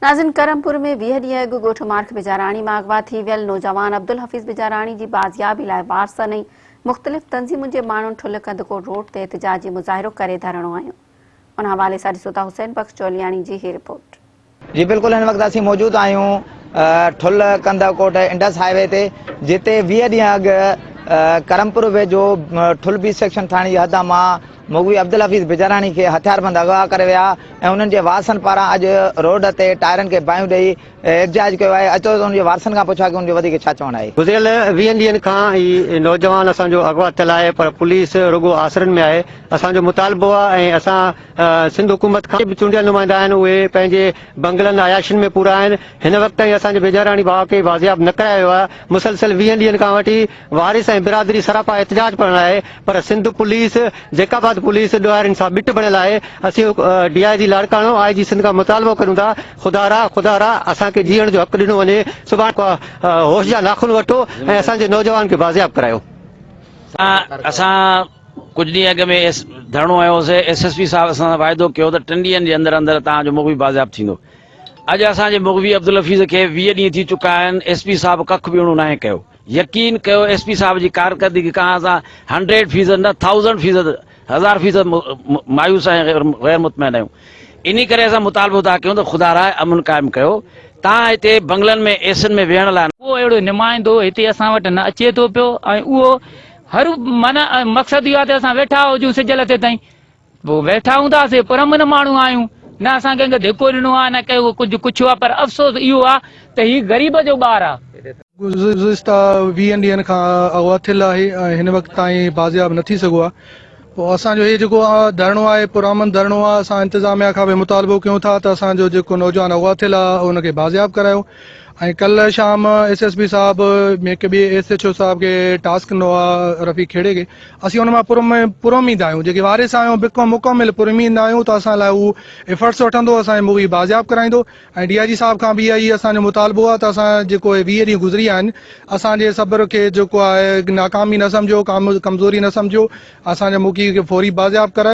ناظرين ڪرمپور ۾ 20 ڏينهن اڳ ڳوٺ مارک بجاراڻي مان اغوا ٿي ويل نوجوان عبدالحفيظ بجاراڻي جي بازيابي لاء وارثن ۽ مختلف تنظيمن جي ماڻهن ٺلهه ڪنڌڪوٽ روڊ تي احتجاجي مظاهرو ڪري ڌرڻو هنيو ان حوالي سان ڏسو ٿا حسين بخش چولياڻي جي هي رپورٽ. جي بلڪل هن وقت اسين موجود آهيون ٺلهه ڪنڌڪوٽ انڊس هاء وي تي جتي 20 ڏينهن اڳ ڪرمپور ويجهو ٺلهه بي سيڪشن ٿاڻي جي حد مان مغوي عبدالحفيظ بجاراڻي کي هٿياربند اغوا ڪري ويا ۽ انهن جي وارثن پاران اڄ روڊ تي ٽائرن کي باهيون ڏئي احتجاج ڪيو آهي اچو ته ان جي وارثن کان پڇا ڪيون ان جو وڌيڪ ڇا چوڻ آهي. گذريل ويهن ڏينهن کان هي نوجوان اسان جو اغوا ٿيل آهي پر پوليس رڳو آسرن ۾ آهي اسان جو مطالبو آهي ۽ اسان سنڌ حڪومت کان به چونڊيل نمائندا آهن اهي پنهنجي بنگلن عياشين ۾ پورا آهن هن وقت تائين اسان جي بيجاراڻي ڀاء کي بازياب نه ڪرايو ويو آهي مسلسل ويهن ڏينهن کان وٺي وارث ۽ برادري سراپا احتجاج بڻيل آهي پر سنڌ پوليس جيڪب آباد پوليس ڏوهارين سان ٻٽ بڻيل آهي اسين ڊي I جي لاڙڪاڻو آء جي سنڌ کان مطالبو ڪريون ٿا خدارا خدارا اسان کي جيئڻ جو حق ڏنو وڃي سڀاڻ هوش جا ناخن وٺو ۽ اسان جي نوجوان کي بازياب ڪرايو. اسان ڪجهه ڏينهن اڳ ۾ ايس ڌرڻو هنيو هوسي ايس ايس پي صاحب اسان سان واعدو ڪيو ته ٽن ڏينهن جي اندر اندر توهان جو مغوي بازياب ٿيندو اڄ اسان جي مغوي عبدالحفيظ کي 20 ڏينهن ٿي چڪا آهن ايس پي صاحب ڪک ٻيڻو ناهي ڪيو يقين ڪيو ايس پي صاحب جي ڪارڪردگي کان اسان هنڊريڊ فيصد نه ٿائوزنڊ فيصد هزار فيصد مايوس ۽ غير مطمئن آهيون انهي ڪري اسان مطالبو ٿا ڪيون ته خدا راء امن قائم ڪيو تان هتي بنگلن ۾ ايسن ۾ ويهڻ لاء ڪو اهڙو نمائندو هتي اسان وٽ نه اچي ٿو پيو ۽ اهو هر معنيٰ مقصد اهو آهي ته اسان ويٺا هجون سج لٿي تائين پوء ويٺا هونداسين پرامن ماڻهو آهيون نه اسان ڪنهن کي ڌڪو ڏنو آهي نه ڪنهن کي ڪجهه ڪڇيو آهي پر افسوس اهو آهي ته هي غريب جو ٻار آهي. گذشته ويهن ڏينهن کان اغوا ٿيل آهي ۽ هن وقت تائين بازياب نه ٿي سگهيو آهي پوء اسان جو هي جيڪو ڌرڻو آهي پرامن ڌرڻو آهي اسان انتظاميا کان به مطالبو ڪيون ٿا ته اسان جو جيڪو نوجوان اغوا ٿيل آهي ان کي بازياب ڪرايو ۽ ڪلهه شام ايس ايس پي صاحب هڪ ٻئي ايس ايڇ او صاحب کي ٽاسڪ ڏنو آهي رفيق کهڙي کي اسين ان مان پراميد آهيون جيڪي وارث آهيون بلڪل مڪمل پراميد آهيون ته اسان لاء هو ايفرٽس وٺندو اسان جي مغوي بازياب ڪرائيندو ۽ ڊي I جي صاحب کان به اها ئي اسان جو مطالبو آهي ته اسان جيڪو هي 20 ڏينهن گذري ويا آهن اسان جي صبر کي جيڪو آهي ناڪامي نه سمجهو ڪمزوري نه سمجهو اسان جي مغوي کي فوري بازياب ڪرايو.